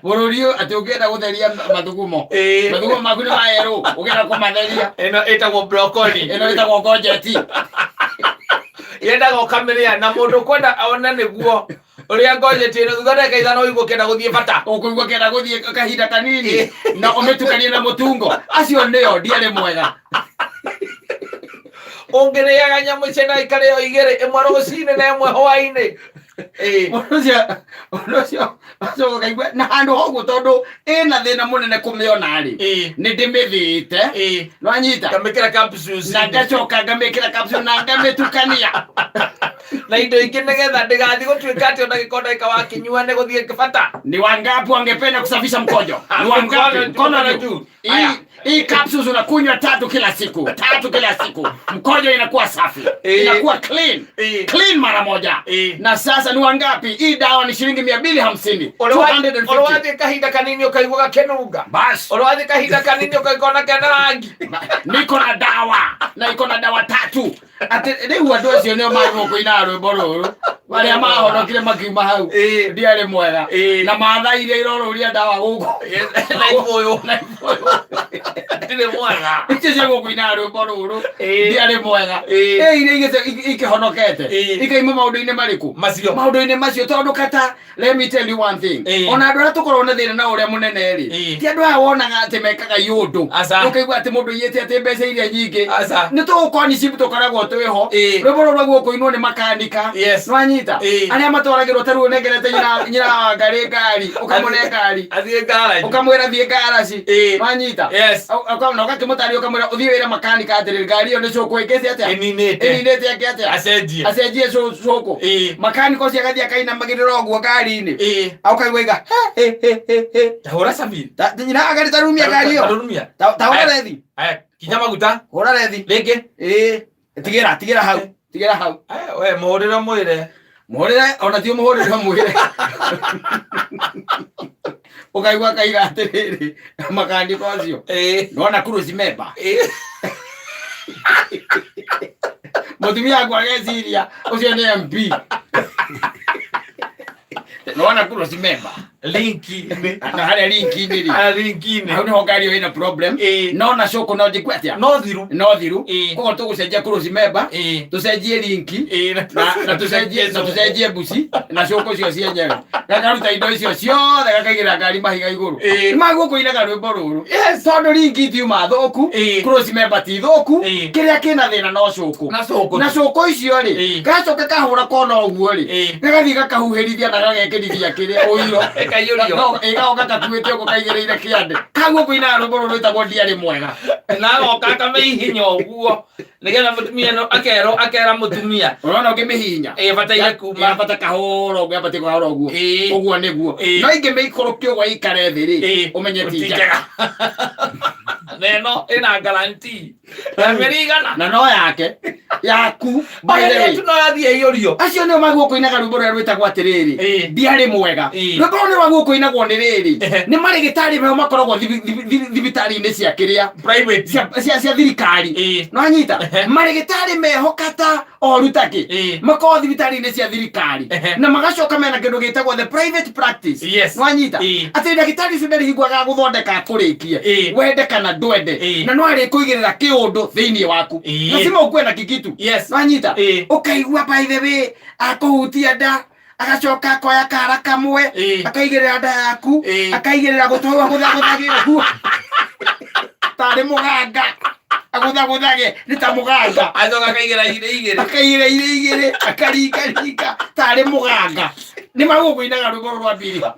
Bũrũri ũyũ atĩ ũngĩenda gũtheria mathugumo, mathugumo maku nĩ mayerũ, ũngĩenda kũmatheria. Ĩno ĩtagwo broccoli. Ĩno ĩtagwo courgette. Yendaga ũkamĩrĩa na mũndũ ũkwenda one nĩguo ũrĩa ngojeti ĩno thutha ndagĩka 5 ũigua ũkĩenda gũthiĩ bata. Ũkũigua kĩenda gũthiĩ kahinda kanini na ũmĩtukanie na mũtungo. Acio nĩo ndiarĩ mwega. Ũngĩrĩaga nyamũ icio na ikarĩo igĩrĩ, ĩmwe rũcinĩ na ĩmwe hwainĩ. Ũndũ ũcio ũcoka ũkaigua na handũ hoguo tondũ ĩna thĩna mũnene kũmĩona rĩ, nĩ ndĩmĩthĩĩte. Nwanyita? Ngamĩkĩra capsules. Na ngacoka ngamĩkĩra capsule na ngamĩtukania na indo ingĩ nĩgetha ndĩgathiĩ gũtuĩka atĩ ona gĩko ndagĩka wakĩnyua nĩ gũthiĩ bata. Ni wangapi wangependa kusafisha mkojo? Ni wangapi? Mkono Mkono juu. juu. Hii Haya. hii capsules unakunywa tatu kila siku, tatu kila siku, mkojo inakuwa safi, inakuwa clean, clean mara moja. Na sasa ni wangapi? Hii dawa ni shilingi 250, 250. Ũrĩ wathiĩ kahinda kanini ũkaigua gakĩnunga. Bas. Ũrĩ wathiĩ kahinda kanini ũkaigua ona kena rangi. Niko na dawa na iko na dawa tatu. Atĩ rĩu andũ acio nĩo magĩrĩirwo kũina rwĩmbo rũrũ, arĩa mahonokire makiuma hau ndiarĩ mwega, na matha iria irorũria ndawa gũkũ na ibũyũ. Na ibũyũ. Ndirĩ mwega. Icio cia gũkũina rwĩmbo rũrũ, ndiarĩ mwega. Ĩ iria ikĩhonokete ikaima maũndũ-inĩ marĩkũ? Macio. Maũndũ-inĩ macio, tondũ kata, let me tell you one thing, ona andũ arĩa tũkoragwo na thĩna na ũrĩa mũnene rĩ, ti andũ aya wonaga atĩ mekaga iũndũ. Aca. Ũkaigua atĩ mũndũ aiyĩte atĩ mbeca iria nyingĩ. Aca. Nĩ tũgũkoni tũkoragwo twĩho. Rwĩmbo rũrũ rwaguo kũinwo nĩ makanika. Nĩwanyita? Arĩa matwaragĩrwo ta rĩu ũnengerete nyina wa ngarĩ ngari, ũkamũne ngari, Athiĩ garage. Ũkamwĩra thiĩ ngaraci. Nwanyita? Yes. Na ũgakĩmũtarĩria, ũkamwĩra ũthiĩ wĩre makanika atĩrĩrĩ, ngari ĩyo nĩ cũkũ ĩkĩte atĩa? Ĩninĩte. Ĩninĩte ĩngĩ atĩa? Acenjie. Acenjie cũkũ. Makanika ũcio agathiĩ akainamagĩrĩra ũguo ngari-inĩ, ũkaigua iga he he he he. Tahũra cabi. Nyina agari tarumia ngari ĩyo. Tarumia. Ta hũra rethi. Aya, kinya maguta. Hũra rethi. Rĩngĩ. Ĩĩ, tigĩra, tigĩra hau, tigĩra hau. Aya, we mũhũrĩre mwĩre. Mũhũrĩre, ona ti ũmũhũrĩre, mwĩre. Ũkaigua akaiga atĩrĩrĩ, makanika ũcio, nona kuruci memba. Mũtumia wakwa ageciria ũcio nĩ MP. Nona kuruci memba. Linki-inĩ. Na harĩa linki-inĩ rĩ, Harĩa linki-inĩ. Hau nĩho ngari ĩyo ĩna problem. No na cũkũ no njĩkue atĩa? No thiru. No thiru. Koguo tũgũcenjia kuruci memba, tũcenjie linki, na tũcenjie mbuci na cũkũ cio cienyewe. Gakaruta indo icio ciothe, gakaigĩrĩra ngari mahiga igũrũ. Nĩmaguo kũinaga rwĩmbo rũrũ, tondũ ringi itiuma thũku, kuruci memba ti thũku, kĩrĩa kĩna thĩna no cũkũ. Na cũkũ. Na cũkũ icio rĩ, gacoka kahũra kona ũguo rĩ, gagathiĩ gakahuhĩrithia na gagekĩrithia kĩrĩa ũiro. Ĩkaiyũrio. Ĩgaoka gakuĩte ũguo kaigĩrĩire kĩande kaguo kũinaga rwĩmbo rũrũ rwĩtagwo ndiarĩ mwega. Na agoka akamĩhihinya ũguo nĩgetha mũtumia ĩno akerwo, akera mũtumia. Ũrona ũngĩmĩhihinya, Ĩbataire kuma. Yabata kahora ũguo, yabatiĩ kahora ũguo. Ũguo nĩguo. No ingĩmĩikũrũkia ũguo ĩikare thĩ rĩ, ũmenye ti Ti njega. Njega. Na ĩno ĩna guarantee ya mĩeri 100. Na no yake yaku, by the way. Tu no yathiĩ ĩiyũrio. Acio nĩo maguo kũinaga rwĩmbo rũrĩa rwĩtagwo atĩrĩrĩ, ndiarĩ mwega. Rwĩmbo rũrũ nĩ rwaguo kũinagwo nĩ rĩrĩ, nĩ marĩgĩtarĩ meo makoragwo thibitarĩ-inĩ cia kĩrĩa private, cia thirikari. Nwanyita? Marĩgĩtarĩ meho kata oru takĩ, makoragwo thibitarĩ-inĩ cia thirikari, na magacoka mena kĩndũ gĩtagwo the private practice. Nwanyita? Atĩ ndagĩtarĩ ũcio ndarĩ hingo agagũthondeka akũrĩkie, wende kana ndwende, na no arĩkũigĩrĩra kĩũndũ thĩinĩ waku. Lazima ukuwe na kikitu. Nwanyita? Ũkaigua, by the way, akũhutia nda, agacoka akoya kara kamwe, akaigĩrĩra nda yaku, akaigĩrĩra gũtũ hau, agũthagũthage ũguo tarĩ mũganga, agũthagũthage nĩ ta mũganga. Acoka akaigĩra irĩ igĩrĩ. Akaigĩrĩra irĩ igĩrĩ, akaringaringa tarĩ mũganga. Nĩ magũkũinaga rwĩmbo rũrũ rwa mbirika,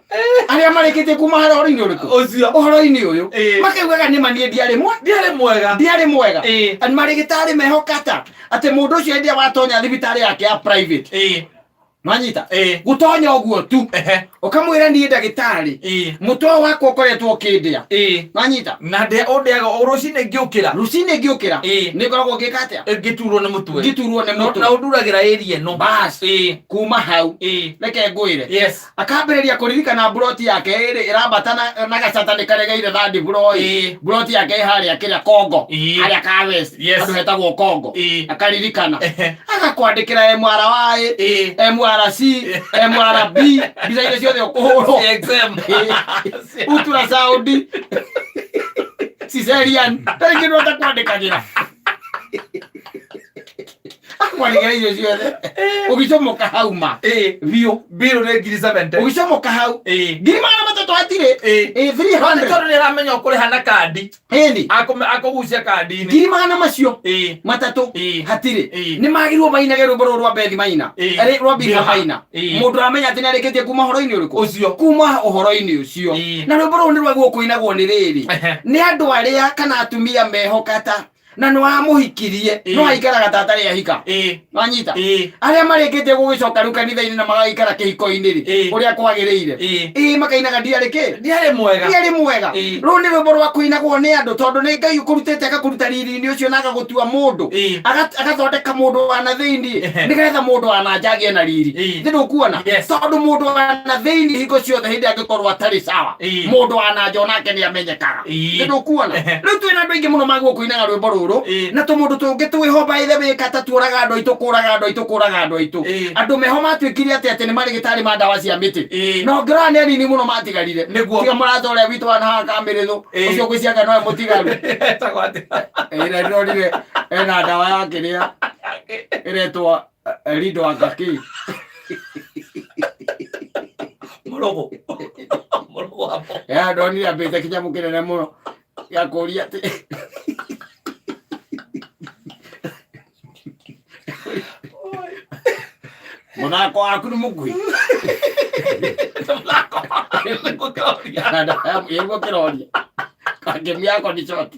arĩa marĩkĩtie kuma harĩa ũhoro-inĩ ũrĩkũ? Ũcio. Ũhoro-inĩ ũyũ. Makaugaga nĩ ma, niĩ ndiarĩ mwe Ndiarĩ mwega. Ndiarĩ mwega. Marĩgĩtarĩ mehokata atĩ mũndũ ũcio hĩndĩ ĩrĩa watonya thibitarĩ yake ya private, nwanyita? Gũtonya ũguo tu, ũkamwĩra, niĩ ndagĩtarĩ, mũtwe wakwa ũkoretwo ũkĩndĩa. Nwanyita? Na ndĩa ũndĩaga o rũcinĩ ngĩũkĩra. Rũcinĩ ngĩũkĩra, nĩ ngoragwo ngĩka atĩa? Ngĩturwo nĩ mũtwe. Ngĩturwo nĩ mũtwe. Na ũnduragĩra ĩria ĩno. Bas. Kuma hau, reke ngwĩre, akambĩrĩria kũririkana mburoti yake ĩrĩ ĩrambata na gacata nĩ karegeire thandi buroi. Mburoti yake ĩ harĩa kĩrĩa Kongo, harĩa ka West, handũ hetagwo Kongo. Akaririkana, agakwandĩkĩra MRI. MRC, MRB, mbica iria ciothe ũkũhũrwo. CXM. Ultrasound, cesarean, ndarĩ kĩndũ atakwandĩkagĩra. Akwandĩkĩra icio ciothe. Ũgĩcomoka hau ma. Biũ. Biru nĩ 70,000. Ũgĩcomoka hau. 300,000 hatirĩ. Ĩ 300. Tondũ nĩ aramenya ũkũrĩha na kandi. Ĩni. Akũgucia kandi-inĩ. Ngiri magana macio matatũ hatirĩ. Nĩ magĩrĩirwo mainage rwĩmbo rũrũ rwa Bethi Maina. Rwa Bilha Maina. Mũndũ aramenya atĩ nĩ arĩkĩtie kuma ũhoro-inĩ ũrĩkũ? Ũcio. Kuma ũhoro-inĩ ũcio. Na rwĩmbo rũrũ nĩ rwagĩrĩirwo kũinagwo nĩ rĩrĩ. Nĩ andũ arĩa kana atumia mehokata na nĩ wamũhikirie no aikaraga ta atarĩ ahika. Wanyita? Arĩa marĩkĩtie gũgĩcoka rĩu kanitha-inĩ na magaikara kĩhiko-inĩ rĩ, ũrĩa kwagĩrĩire. Makainaga ndiarĩ kĩ? Ndiarĩ mwega. Ndiarĩ mwega. Rũu nĩ rwĩmbo rwa kũinagwo nĩ andũ tondũ nĩ Ngai ũkũrutĩte agakũruta riri-inĩ ũcio na agagũtua mũndũ. Agathondeka mũndũ wa na thĩinĩ nĩgetha mũndũ wa na nja agĩe na riri. Nĩ ndũkuona? Yes. Tondũ mũndũ wa na thĩinĩ hingo ciothe hĩndĩ angĩkorwo atarĩ sawa, mũndũ wa na nja onake nĩ amenyekaga. Nĩ ndũkuona? Rĩu twĩna andũ aingĩ mũno magwo kũinaga rwĩmbo rũrũ na tũmũndũ tũngĩ twĩho by the way kata tuoraga andũ aitũ kũraga andũ aitũ kũraga andũ aitũ. Andũ meho matuĩkire atĩ atĩ nĩ marĩgĩtarĩ ma ndawa cia mĩtĩ. Na ũngĩrora nĩ anini mũno matigarire. Nĩguo. Tiga mũrata ũrĩa witũ wa nahaha Kamĩrĩthũ, ũcio ngwĩciria nowe mũtigaru. Etagwo atĩa? Ĩrĩa ndĩronire ena ndawa ya kĩrĩa ĩretwo Lindo Angaki. Mũrũgũ. Mũrũgũ wa mbogo. Ya ndonire ambĩte kĩnyamũ kĩnene mũno gĩa kũria atĩ mũthako waku nĩ mũkuhĩ. Mũthako nĩguo kĩroria. Na ndawa ya nĩguo kĩroria. Kangemi yako ni short.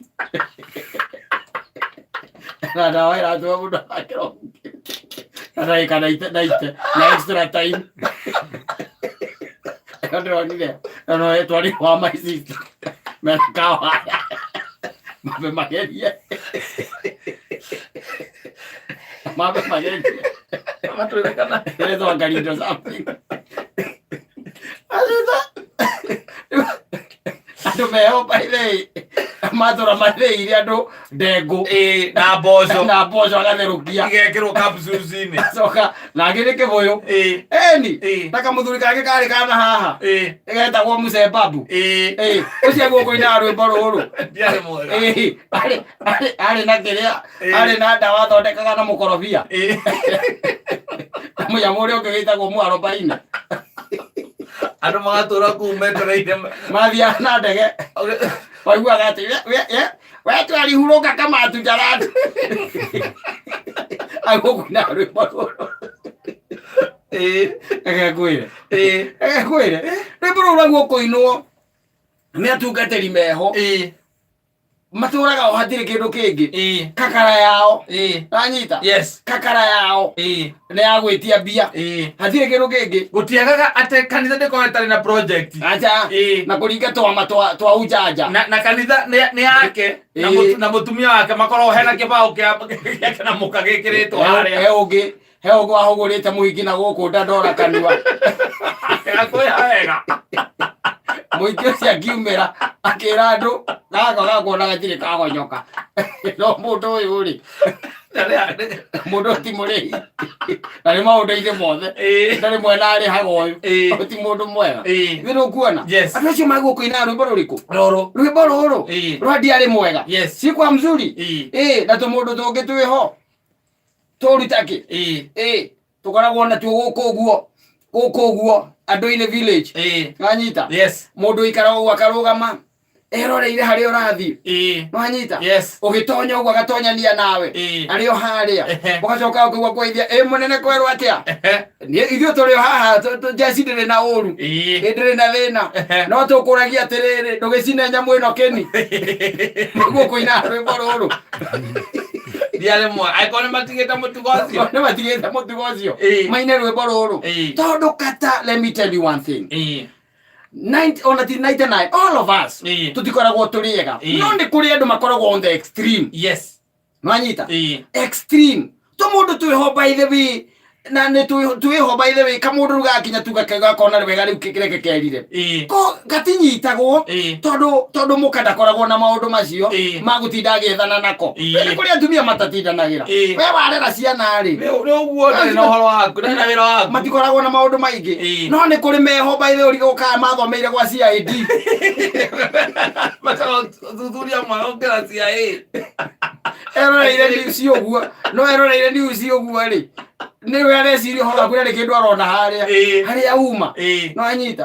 Na ndawa ĩratũma mũndũ athakĩra na ndagĩka naite na extra time. Ĩyo ndĩronire na no etwari wa my sister mena kawaya mambe magerie mambe magerie Matwĩre kana. ĩretwo ngarindo something. Athutha andũ meho by the way matũra mathĩire andũ ndengũ Na mboco. Na mboco agatherũkia. Igekĩrwo capsules-inĩ. Acoka nangĩ nĩ kĩbũyũ. Eni na kamũthuri kangĩ karĩ kana haha getagwo mũcembabu. Ũcio gũkũinaga rwĩmbo rũrũ. Ndiarĩ mwega. Arĩ na kĩrĩa arĩ na ndawa athondekaga na mũkorobia na mũnyamũ ũrĩa ũngĩ wĩtagwo mwarobaini. Andũ magatũra kũu metereire. Mathiaga na ndege waiguaga atĩ we twarihurũka kama tujaratu agũkũina rwĩmbo rũrũ. Reke ngwĩre. Reke ngwĩre, rwĩmbo rũrũ rwaguo kũinwo nĩ atungatĩri meho matũraga o hatirĩ kĩndũ kĩngĩ. Kakara yao wanyita? Yes. Kakara yao nĩ ya gwĩtia mbia. Hatirĩ kĩndũ kĩngĩ. Gũtiagaga atĩ kanitha ndĩkorwo ĩtarĩ na project. Acha. Na kũringa twama twa ujanja. Na kanitha nĩ yake na na mũtumia wake makorwo hena kĩbaũ gĩake na mũka gĩkĩrĩtwo harĩa. He ũngĩ wahũgũrĩte mũhiki na gũkũ ndandora kanua. Akwĩha wega. Mũingĩ ũcio akiumĩra akĩra andũ gaka gakuona gatirĩ kagonyoka no mũndũ ũyũ rĩ, mũndũ ũyũ ti mũrĩhi na nĩ maũndũ-inĩ mothe ndarĩ mwena arĩhaga ũyũ. Ũyũ ti mũndũ mwega. Nĩ ndũkuona? Yes. Andũ acio magũkũina rwĩmbo rũrĩkũ? Rũrũ. Rwĩmbo rũrũ rwa ndiarĩ mwega. Si kwa mzuri. Na tũmũndũ tũngĩ twĩho tũruta kĩ? Tũkoragwo natuo gũkũ ũguo gũkũ ũguo andũ-inĩ village. Wanyita? Yes. Mũndũ ũikaraga ũguo akarũgama eroreire harĩa ũrathiĩ. Wanyita? Yes. Ũgĩtonya ũguo agatonyania nawe arĩ o harĩa. Ũgacoka ũkaigua kũgeithia ĩ mũnene kwerwo atĩa? Niĩ ithuĩ tũrĩ o haha njeci ndĩrĩ na ũru. Ĩ ndĩrĩ na thĩna. No tũkũragia atĩrĩrĩ ndũgĩcine nyamũ ĩno kĩni nĩguo kũina rwĩmbo rũrũ. Ndiarĩ mwega. Angĩkorwo nĩ matigĩte mũtugo ũcio. Nĩ matigĩte mũtugo ũcio. Maine rwĩmbo rũrũ. Tondũ kata, let me tell you one thing. 90, ona ti 99, all of us tutikoragwo tũrĩ ega. No nĩ kũrĩ andũ makoragwo on the extreme. Nwanyita? Extreme tå må ndå twä ho by the way Na nĩ twĩho, by the way, kamũndũ rĩu gakinya tu gakona wega rĩu reke kerire ko gatinyitagwo tondũ mũka ndakoragwo na maũndũ macio ma gũtinda agĩethana nako. Nĩ kũrĩ atumia matatindanagĩra. We warera ciana rĩ, Nĩ ũguo, ndarĩ na ũhoro waku, ndarĩ na wĩra waku. Matikoragwo na maũndũ maingĩ. No nĩ kũrĩ meho, by the way, ũrigagwo kana mathomeire gwa CID. Makaga thuthuria mwana ũkĩra CIA. Eroreire news ũguo, no eroreire news ũguo rĩ, nĩwe areciria ũhoro waku na nĩ kĩndũ arona harĩa harĩa uma. No anyita.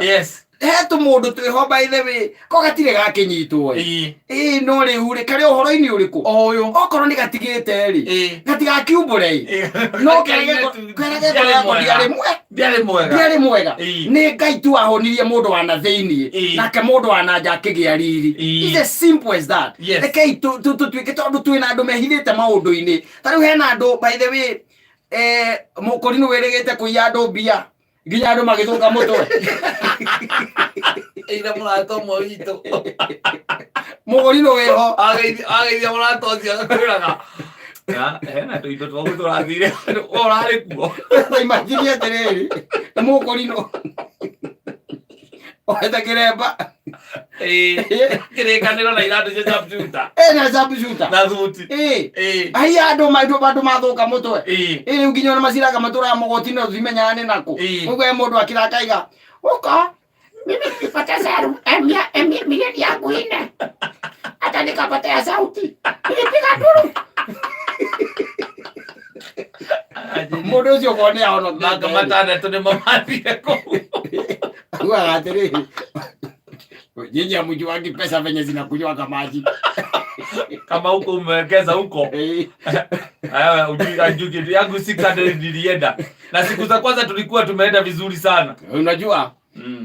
He tũmũndũ twĩho, by the way, ko gatirĩ gakĩnyitwo ĩ. Ĩĩ, no rĩu rĩ, karĩ ũhoro-inĩ ũrĩkũ? O ũyũ. Okorwo nĩ gatigĩte rĩ, gatigakiumbũre ĩ, no kerage Ndiarĩ mwega. ndiarĩ mwe Ndiarĩ mwega. Ndiarĩ mwega. Nĩ Ngai tu ahonirie mũndũ wa na thĩiniĩ, nake mũndũ wa na nja akĩgĩa riri. It's as simple as that. Rekei tũtuĩke, tondũ twĩna andũ mehithĩte maũndũ-inĩ. Ta rĩu hena andũ, by the way, mũkũrinũ wĩrĩgĩte kũiya andũ mbia nginya andũ magĩthũka mũtwe. Ĩra mũrata ũmwe witũ. Mũkũrinũ wĩho. Ageithia mũrata ũcio agakwĩraga, "Ya, hena tũindo twaku tũrathire we ũrarĩ kuo." Imagine atĩrĩrĩ, nĩ mũkũrinũ ohete kĩremba. Kĩrĩkanĩro na iratũ cia sharpshooter. Ena sharpshooter. Na thuti. Haiya, andũ maitũ, andũ mathũka mũtwe. Ĩ rĩu nginya ona maciraga matũraga magoti-inĩ tũtimenyaga nĩ nakũ. Ũguo he mũndũ akira akaiga huko, mimi nilipoteza milioni yangu 4, hata nikapotea sauti, nilipiga nduru. Mũndũ ũcio korwo nĩ ahonokete. Maka 6 nĩmo mathire kũu. Augaga atĩrĩrĩ, nyinyi hamjuangi pesa venye zinakunywanga maji. Kama huko umewekeza huko. Aya, ujui kitu yangu 600 nilienda na siku za kwanza tulikuwa tumeenda vizuri sana. Unajua,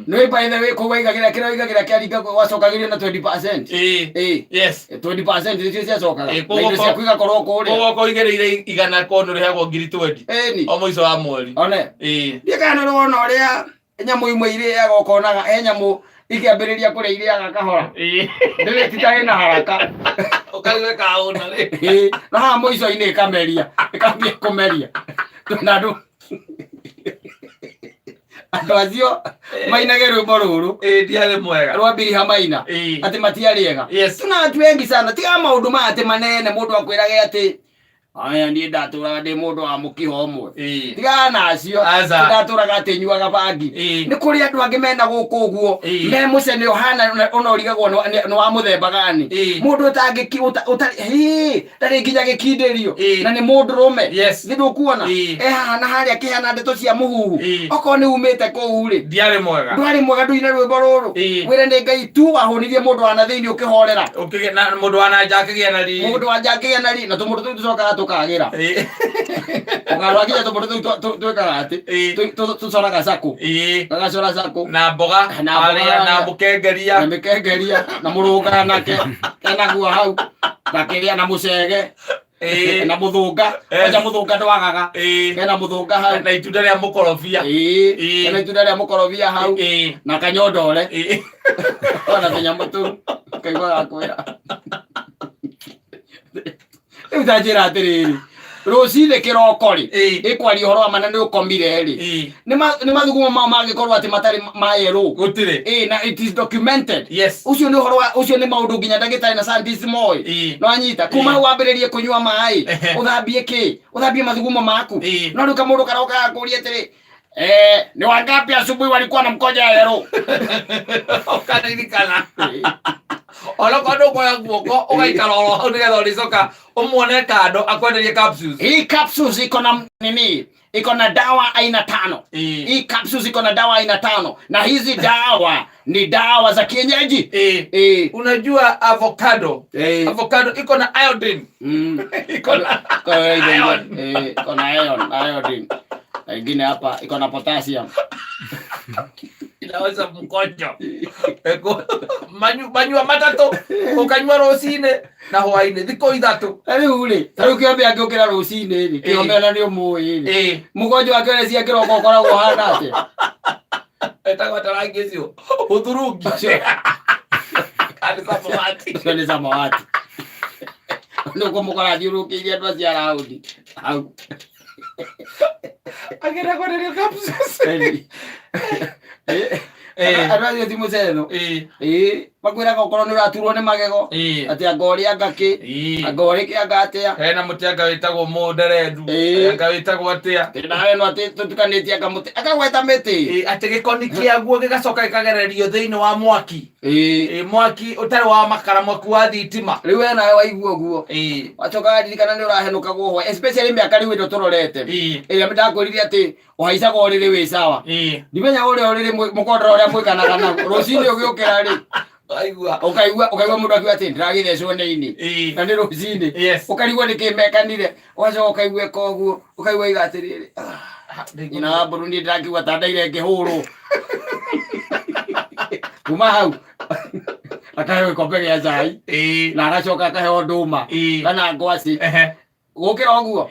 nĩ by the way, kũu waigagĩra kĩrĩa waigagĩra kĩaringa wacokagĩrio na 20%. 20% nĩcio ciacokaga. Na indo ciaku igakorwo kũrĩa. Koguo koigĩrĩire 100 korwo nĩ ũrĩhagwo 20,000 Ĩni. o mũico wa mweri. One ndiĩ kana nĩ wona ũrĩa nyamũ imwe irĩaga, ũkonaga he nyamũ ikĩambĩrĩria kũrĩa irĩaga kahora, ndĩrĩ tita ĩna haraka. Ũkarigwo ĩkahũna rĩ. Ĩĩ, na haha mũico-inĩ ĩkameria, ĩkambia kũmeria. Na andũ acio mainage rwĩmbo rũrũ Ĩĩ, ndiarĩ mwega. Rwa Biriha Maina atĩ matiarĩ ega. Tuna watu wengi sana, tiga maũndũ maya atĩ manene, mũndũ akwĩrage atĩ aya niĩ ndatũraga ndĩ mũndũ wa mũkiho ũmwe. Tigana na acio. Aca. Ndatũraga atĩ nyuaga bangi. Nĩ kũrĩ andũ angĩ mena gũkũ ũguo me mũcene ũhana ona ũrigagwo nĩ wa mũthemba gani. Mũndũ ũtangĩki ũtarĩ hĩ, ndarĩ nginya gĩkindĩrio na nĩ mũndũrũme. Nĩ ndũkuona e haha na harĩa akĩheana ndeto cia mũhuhu. Okorwo nĩ umĩte kũu rĩ, Ndiarĩ mwega. Ndwarĩ mwega, ndũine rwĩmbo rũrũ. Wĩre nĩ Ngai tu wahũnirie mũndũ wa na thĩinĩ ũkĩhorera. Ũkĩgĩa na mũndũ wa na nja akĩgĩa na riri. Mũndũ wa nja akĩgĩa na riri, na tũmũndũ tũu tũcokaga tũkagĩra. Ũkarora nginya tũmũndũ tũu twĩkaga atĩ tũcoraga cakũ. Gagacora cakũ. Na mboga. Na mboga. Arĩa, na mũkengeria. Na mĩkengeria na mũrũnganake kenaguo hau na kĩrĩa na mũcege na mũthũnga. Kwanja mũthũnga ndwagaga. Kena mũthũnga hau. Na itunda rĩa mũkorobia. Kena itunda rĩa mũkorobia hau na kanyondore ona tũnyamũ tũu kaigua gakwĩra rĩu ta njĩra atĩrĩrĩ, rũcinĩ kĩroko rĩ, ĩkwaria ũhoro wa mana nĩ ũkomire rĩ, nĩ mathugumo mao mangĩkorwo atĩ matarĩ mayerũ. Gũtirĩ. Ĩĩ, na it is documented. Ũcio nĩ ũhoro wa ũcio nĩ maũndũ nginya ndagĩtarĩ na scientist moĩ. No anyita kuma hau wambĩrĩrie kũnyua maĩ, ũthambie kĩ, ũthambie mathugumo maku. No rĩu kamũndũ karoka gakũria atĩrĩ, ni wangapi asubuhi walikuwa na mkoja ya yellow? Ũkaririkana onokorwo ndũkuoya guoko ũgaikara oro hau nĩgetha ũrĩcoka ũmuone kando akwenderie capsules. Hii capsules iko na nini, iko na dawa aina 5. Hii capsules iko na dawa aina 5, na hizi dawa ni dawa za kienyeji. Unajua avocado, avocado iko na iodine. Iko na Kwa hiyo iron. Iko na iron, iodine. Na ingine hapa iko na potassium. Inaosha mkojo. Manyua 3, ũkanyua rũcinĩ na hwainĩ thikũ 3. Ta rĩu rĩ, ta rĩu kĩombe angĩũkĩra rũcinĩ rĩ, kĩombe na nĩ ũmũĩ rĩ, mũgonjo wake ũrĩa cia kĩroko ũkoragwo ũhana atĩa? Etagwo ta rangi ũcio hudhurungi kana samawati. Ũcio nĩ samawati. Nĩ ũkũmũkora athiũrũrũkĩirie andũ acio a raundi hau. Agĩra kwenderio capsules. Ĩni. Eh. Andũ acio ti mũcetho. Ĩĩ. Ĩĩ, makwĩraga okorwo nĩ ũraturwo nĩ magego Ĩĩ. atĩ anga ũrĩ anga kĩ, Ĩĩ. anga ũrĩ kĩ anga atĩa. Hena mũtĩ anga wĩtagwo mũnderendu. Ĩĩ. Anga wĩtagwo atĩa. Atĩ ndawa ĩno atĩ tũtukanĩtie anga mũtĩ, akagweta mĩtĩ. Ĩĩ, atĩ gĩkoni kĩaguo gĩgacoka gĩkagererio thĩinĩ wa mwaki. Ĩĩ. Ĩĩ, mwaki ũtarĩ wa makara, mwaki wa thitima. Rĩu we nawe waigua ũguo Ĩĩ. wacoka waririkana nĩ ũrahenũkagwo hwaĩ, especially mĩaka rĩu ĩno tũrorete Ĩĩ. ĩrĩa ndakwĩrire atĩ ũhaicaga ũrĩrĩ wĩ sawa. Ĩĩ. Ndimenya ũrĩa ũrĩrĩ mũkondora ũrĩa mwĩkanaga naguo rũcinĩ ũgĩũkĩra rĩ, Waigua. Ũkaigua mũndũ akiuga atĩ ndĩragĩthecwo nĩ ini Ĩĩ. na nĩ rũcinĩ. Ũkarigwo nĩkĩ mekanire, ũgacoka ũkaigua ĩka ũguo, ũkaigua iga atĩrĩrĩ, "Ah, nyina wa mbũrũ, niĩ ndĩrakiuga ta ndaire ngĩhũrwo." Kuma hau akaheo gĩkombe gĩa cai na agacoka akaheo ndũma kana ngwacĩ. Gũkĩra ũguo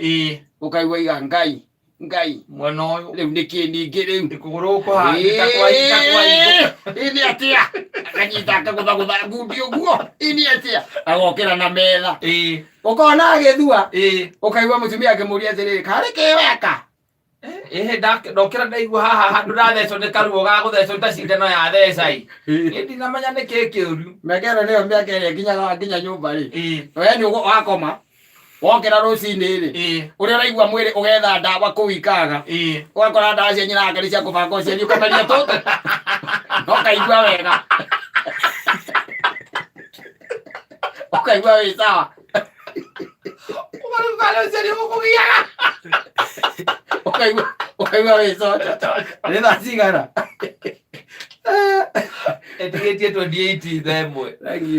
ũkaigua iga, "Ngai, Ngai, Mwena ũyũ. Rĩu nĩkĩ ningĩ rĩu?" Kũgũrũ kũhangĩta kwahinga kwahinga. Ĩ nĩ atĩa? Akanyita akagũthagũtha ngundi ũguo. Ĩ nĩ atĩa? Agokĩra na metha. Ũkona agĩthua. Ũkaigua mũtumia akĩmũria atĩrĩrĩ, "Karĩ kĩ weka?" Ĩhĩ, ndokĩra ndaigua haha handũ ndathecwo nĩ karuo ga gũthecwo ta cindano ya theca ĩ. Niĩ ndinamenya nĩ kĩ kĩũru. Mĩaka ĩno nĩyo mĩaka ĩrĩa nginyaga nginya nyũmba rĩ. We nĩ wakoma wokĩra rũcinĩ rĩ, ũrĩa ũraigua mwĩrĩ ũgetha ndawa kũu ikaga, ũgakora ndawa cia nyina nĩ cia kũbanga ũciari, ũkameria tũtũ na ũkaigua wega, ũkaigua wĩ sawa. Ũkarugana ũciari ũkũgiaga. Ũkaigua wĩ sawa. Nĩ thaa cigana? Ĩtigĩtie 28 thaa 1. Thank you.